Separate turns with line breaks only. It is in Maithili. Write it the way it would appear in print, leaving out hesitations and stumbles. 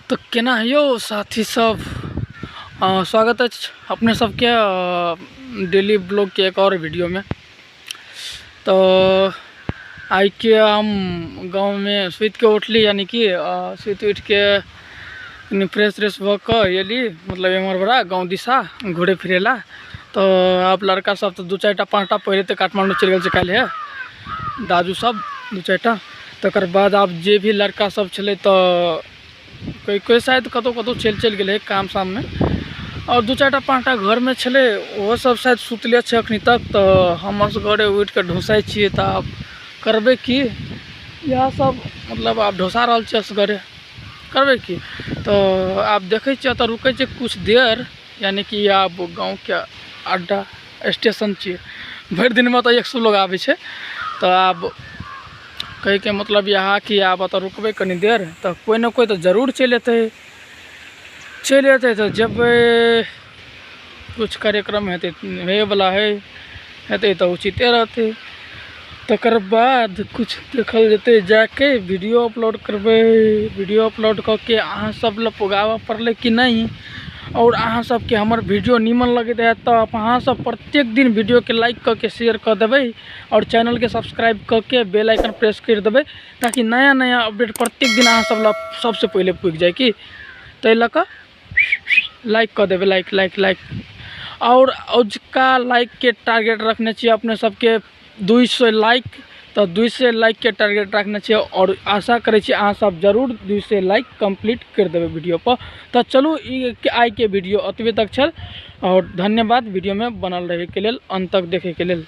तऽ केना यौ साथी सब, स्वागत अछि अपने सबके डेली ब्लॉगके एक और वीडियोमे। तऽ आइके हम गाँवमे सुतिके उठली, यानी कि सुति उठिके कनि फ्रेश व्रेश भऽ कऽ अयली, मतलब एम्हर बड़ा गाँव दिशा घुरै फिरै ला। तऽ आब लड़का सब तऽ दू चारिटा पाँचटा पहिले तऽ काठमाण्डू चलि गेल छै काल्हिए, दाजू सब दू चारिटा। तकर बाद आब जे भी लड़का सब छलै तऽ कोइ कोइ शायद कतहु कतहु चलि चलि गेलै काम साममे, आओर दू चारिटा पाँचटा घरमे छलै ओहो सब शायद सुतले छै अखनी तक। तऽ हम असगरे उठिके ढोसाइ छियै, तऽ आब करबै की, इएह सब मतलब आब ढोसा रहल छियै असगरे, करबै की। तऽ आब देखै छियै एतऽ रुकै छियै कुछ देर, यानी कि आब गाँवके अड्डा स्टेशन छियै, भरि दिनमे तऽ 100 लोग आबै छै। तऽ आब कहैके मतलब इएह कि आब एतऽ रुकबै कनि देर, तऽ कोइ ने कोइ तऽ जरूर चलि अयतै, चलि अयतै तऽ जेबै, कुछ कार्यक्रम हेतै, होइवला हइ, हेतै तऽ उचिते रहतै। तकर बाद कुछ देखल जेतै, जाके वीडियो अपलोड करबै, वीडियो अपलोड कऽ के अहाँ सब लग पुगाबऽ पड़लै कि नहि। आओर अहाँ सबके हमर वीडियो नीमन लगैत हैत तऽ अहाँ सब प्रत्येक दिन वीडियोके लाइक कऽ के शेयर कऽ देबै, आओर चैनलके सब्सक्राइब कऽ के बेल आइकन प्रेस करि देबै, ताकि नया नया अपडेट प्रत्येक दिन अहाँ सब लग सबसँ पहिले पुगि जाय की। ताहि लऽ कऽ लाइक कऽ देबै, लाइक लाइक लाइक। आओर अजुका लाइकके टारगेट रखने छियै अपने सबके 200 लाइक, तऽ 200 लाइकके टारगेट रखने छियै, आओर आशा करै छी अहाँ सब जरूर 200 लाइक कम्प्लीट करि देबै वीडियो पर। तऽ चलू ई आइके वीडियो एतबे तक छल, आओर धन्यवाद वीडियोमे बनल रहैके लेल, अन्त तक देखैके लेल।